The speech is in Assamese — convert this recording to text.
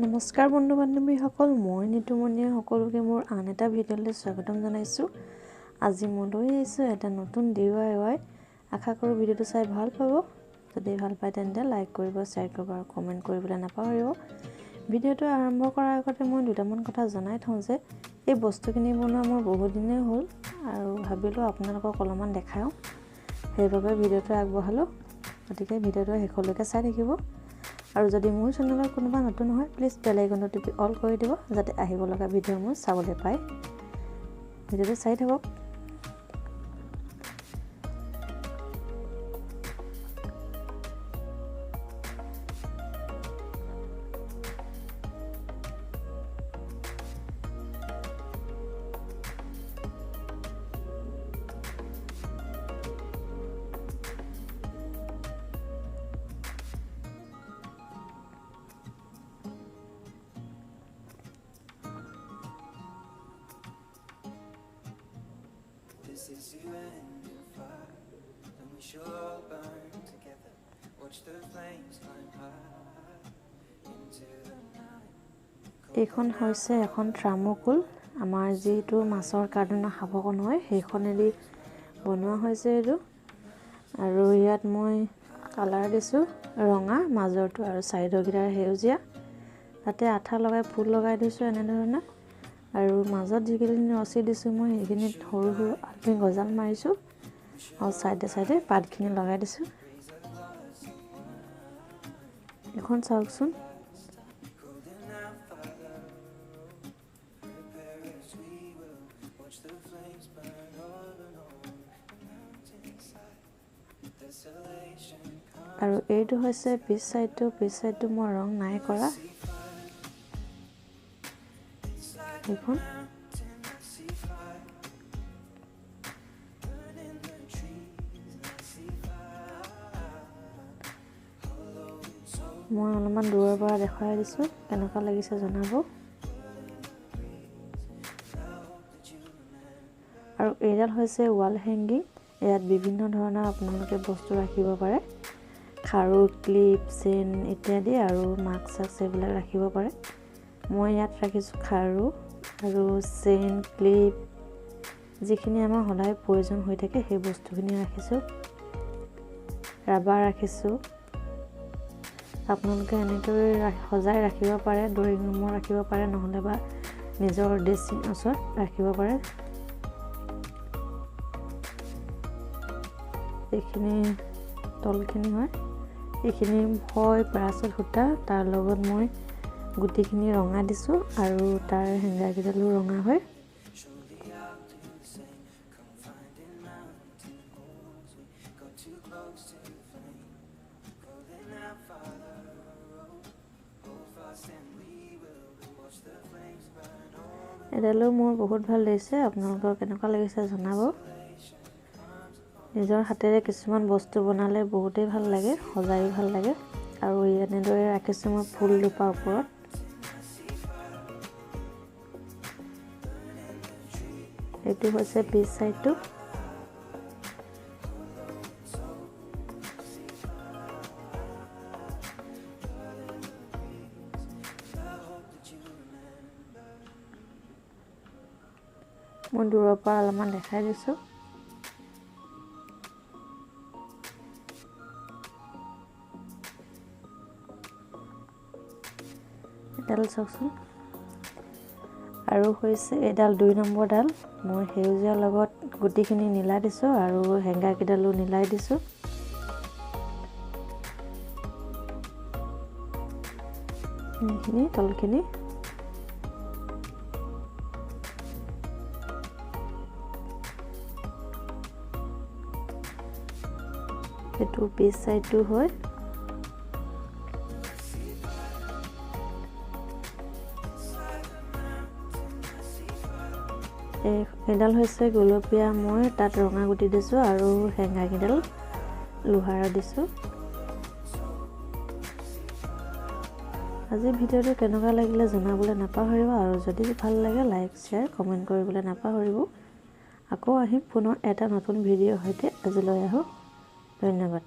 নমস্কাৰ বন্ধু বান্ধৱীসকল, মই নিতুমণিয়ে সকলোকে মোৰ আন এটা ভিডিঅ'লৈ স্বাগতম জনাইছোঁ। আজি মই লৈ আহিছোঁ এটা নতুন DIY। আশা কৰোঁ ভিডিঅ'টো চাই ভাল পাব। যদি ভাল পায় তেন্তে লাইক কৰিব, শ্বেয়াৰ কৰিব আৰু কমেণ্ট কৰিবলৈ নাপাহৰিব। ভিডিঅ'টো আৰম্ভ কৰাৰ আগতে মই দুটামান কথা জনাই থওঁ যে এই বস্তুখিনি বনোৱা মোৰ বহুদিনেই হ'ল আৰু ভাবিলোঁ আপোনালোকক অলপমান দেখাওঁ, সেইবাবে ভিডিঅ'টো আগবঢ়ালোঁ। গতিকে ভিডিঅ'টো শেষলৈকে চাই থাকিব। আৰু যদি মোৰ চেনেলত কোনোবা নতুন হয়, প্লিজ বেল আইকনটো টিপি অল কৰি দিব, যাতে আহিব লগা ভিডিঅ'সমূহ চাবলৈ পায়। ভিডিঅ'টো চাই থাকক। This is you and your fire, and we shall all burn together. Watch the flames climb high into the night. এইখন হৈছে এখন থাৰ্মোকোল, আমাৰ যিটো মাছৰ কাৰ্টুনৰ সাফকণ হয় সেইখনেদি বনোৱা হৈছে এইটো। আৰু ইয়াত মই কালাৰ দিছোঁ ৰঙা, মাজৰটো আৰু চাইডৰকেইটাৰ সেউজীয়া। তাতে আঠা লগাই ফুল লগাই দিছোঁ এনেধৰণে। আৰু মাজত যিখিনি ৰছী দিছোঁ মই সেইখিনিত সৰু সৰু আলপি গজাল মাৰিছোঁ আৰু চাইডে চাইডে পাতখিনি লগাই দিছোঁ। এখন চাওকচোন। আৰু এইটো হৈছে পিছ চাইডটো। পিছ চাইডটো মই ৰং নাই কৰা। এইখন মই অলপমান দূৰৰ পৰা দেখুৱাই দিছোঁ, কেনেকুৱা লাগিছে জনাব। আৰু এইডাল হৈছে ৱাল হেংগিং। ইয়াত বিভিন্ন ধৰণৰ আপোনালোকে বস্তু ৰাখিব পাৰে, খাৰু, ক্লিপ, চেইন ইত্যাদি আৰু মাস্ক চাস্ক এইবিলাক ৰাখিব পাৰে। মই ইয়াত ৰাখিছোঁ খাৰু আৰু চেইন, ক্লিপ, যিখিনি আমাৰ সদায় প্ৰয়োজন হৈ থাকে সেই বস্তুখিনি ৰাখিছোঁ। ৰাবাৰ ৰাখিছোঁ। আপোনালোকে এনেকৈ সজাই ৰাখিব পাৰে, ড্ৰয়িং ৰুমত ৰাখিব পাৰে, নহ'লে বা নিজৰ ড্ৰেছিং ওচৰত ৰাখিব পাৰে। এইখিনি তলখিনি হয়, এইখিনি হয় ব্ৰাছত সূতা, তাৰ লগত মই গুটিখিনি ৰঙা দিছোঁ আৰু তাৰ হেংগাৰকেইডালো ৰঙা হয়। এডালো মোৰ বহুত ভাল লাগিছে, আপোনালোকৰ কেনেকুৱা লাগিছে জনাব। নিজৰ হাতেৰে কিছুমান বস্তু বনালে বহুতেই ভাল লাগে, সজায়ো ভাল লাগে। আৰু এনেদৰে ৰাখিছোঁ মই ফুল দুপা ওপৰত। এইটো হৈছে পিছ চাইডটো। মই দূৰৰ পৰা অলপমান দেখাই দিছোঁ। এডাল চাওকচোন। আৰু হৈছে এইডাল 2 নম্বৰ ডাল। মই সেউজীয়াৰ লগত গুটিখিনি নীলা দিছোঁ আৰু হেংগাৰকেইডালো নীলাই দিছোঁ। এইখিনি তলখিনি। এইটো পিছ চাইডটো হয়। এইডাল হৈছে গোলপীয়া, মই তাত ৰঙা গুটি দিছোঁ আৰু হেংগাৰকেইডাল লোহাৰৰ দিছোঁ। আজি ভিডিঅ'টো কেনেকুৱা লাগিলে জনাবলৈ নাপাহৰিব আৰু যদি ভাল লাগে লাইক, শ্বেয়াৰ, কমেণ্ট কৰিবলৈ নাপাহৰিব। আকৌ আহিম পুনৰ এটা নতুন ভিডিঅ'ৰ সৈতে। আজিলৈ আহোঁ, ধন্যবাদ।